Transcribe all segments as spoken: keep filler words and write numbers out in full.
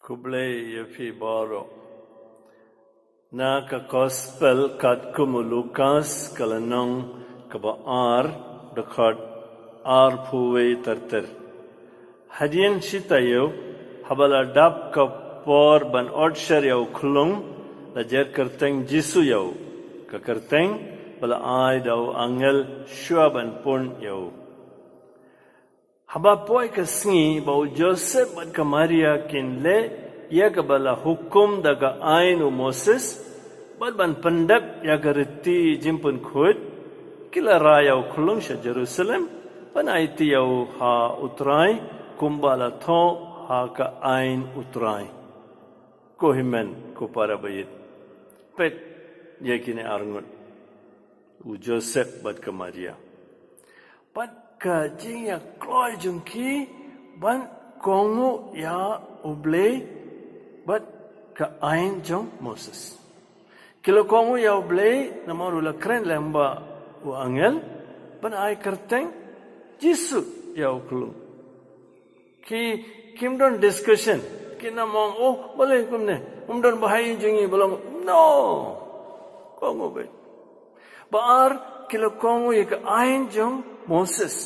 Khublei ïa phi baroh. Na ka Gospel katkum u Lukas, ka lynnong kaba ar, dkhot arphew wei ter ter. Hadien shi taïew, haba la dap ka por ban ot sher ïa u khyllung, la jer kyrteng Jisu ïa u. Ka kyrteng ba la ai da u angel shuwa ban pun ïa u. Haba poi ka sngi ba u Joseph bad ka Maria kin leh ïa kaba la hukum da ka aiñ u Moses, bad ban pyndep ïa ka riti jingpynkhuid, ki la rai ïa u khyllung sha Jerusalem, ban aiti ïa u ha u Trai, kumba la thoh ha ka aiñ u Trai. Ko hynmen ko para baieit, peit ïa kine arngut, u Joseph bad ka Maria. Bad ka jingïakloi jong ki ban kohnguh ïa U Blei bad ka aiñ jong Moses. Ki la kohnguh ïa U Blei namar u la kren lyngba u angel, ban ai kyrteng Jisu ïa u khyllung. Ki, kim don discussion. Ki nym ong, oh, balei kumne? Um don bahaiñ jong ngi ba long. No. Kohnguh beit. Ba ar, ki la kohnguh ïa ka aiñ jong Moses.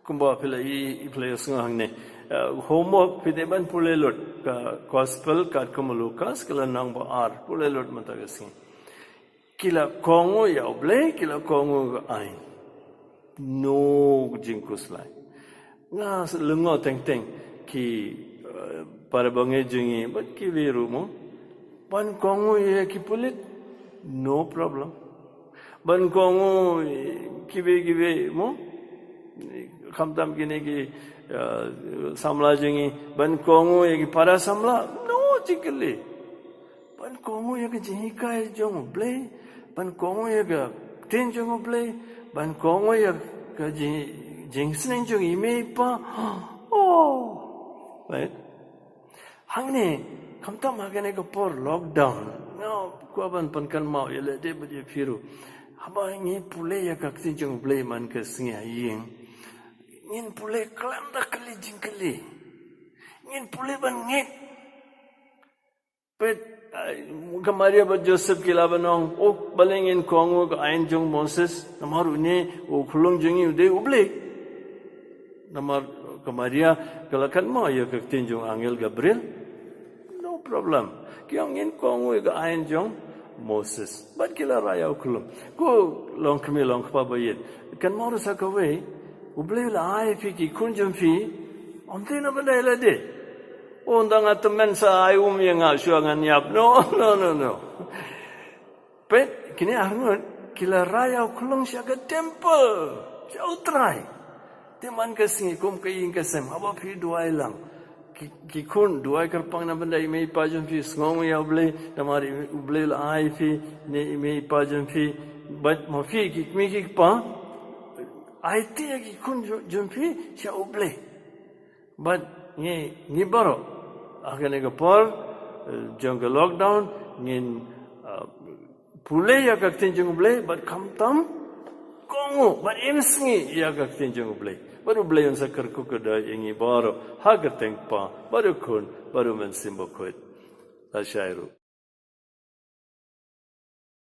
Kumba phi la i, i phi la ïohsngew hangne. Uh, homework phi dei ban pule lut ka Gospel katkum u Lukas, ka lynnong ba ar. Pule lut mynta ka sngi. Ki la kohnguh ïa U Blei, ki la kohnguh ïa ka aiñ. No jingkhuslai. Nga lyngngoh teng teng ki, eh, para bangeit jong ngi bad kiwei ruh mo. Ban kohnguh ïa ki pulit, no problem. Ban kohnguh kiwei kiwei mo. Khamtam kine ki, eh, samla jong ngi, ban kohnguh ïa ki para samla, no jingkylli. Ban kohnguh ïa ka jinghikai jong U Blei, ban kohnguh ïa ka ktien jong U Blei, ban kohnguh ïa ka jing, jingsneng jong i mei i pa. Oh. Right? Hangne, khamtam ha kane ka por lockdown. Nga kwah ban pynkynmaw ïa lade bad ïa phi ruh. Haba ngi pule ïa ka ktien jong U Blei man ka sngi ha ïing, ngin pule khlem da kylli jingkylli. Ngin pule ban ngeit. Peit, ai, ka Maria bad Joseph ki la ban ong, oh, balei ngin kohnguh ka aiñ jong Moses, namar une u khyllung jong ngi u dei U Blei. Namar ka Maria ka la kynmaw ïa ka ktien jong angel Gabriel. No problem. Ki ong ngin kohnguh ïa ka aiñ jong Moses. Bad ki la rai ïa u khyllung. Ko longkmie longkpa baieit, kynmaw ruh sa kawei, U Blei u la ai phi ki khun jong phi, ym dei na bynta ïa lade. Oh, ynda nga tymmen sa ai um ïa nga shuwa ngan ïap. No, no, no, no. Peit, kine arngut ki la rai ïa u khyllung sha ka temple, sha U Trai. Te man ka sngi kum ka ïing ka sem, haba phi duwai lang, ki, ki khun, duwai kyrpang na bynta i mei i pa jong phi, sngewnguh ïa U Blei namar i, U Blei la ai phi ne i mei i pa jong phi. Bad ma phi ki kmie ki kpa, aiti ïa ki khun jo-, jong phi sha U Blei. Bad ngi, ngi baroh ha kane ka por, eh, jong ka lockdown, ngin, eh, pule ïa ka ktien jong U Blei bad khamtam kohnguh bad im sngi ïa ka ktien jong U Blei. Bad U Blei un sa kyrkhu kyrdoh ïa ngi baroh ha ka kyrteng Kpa bad U Khun bad U Mynsiem Bakhuid. Lashai ruh.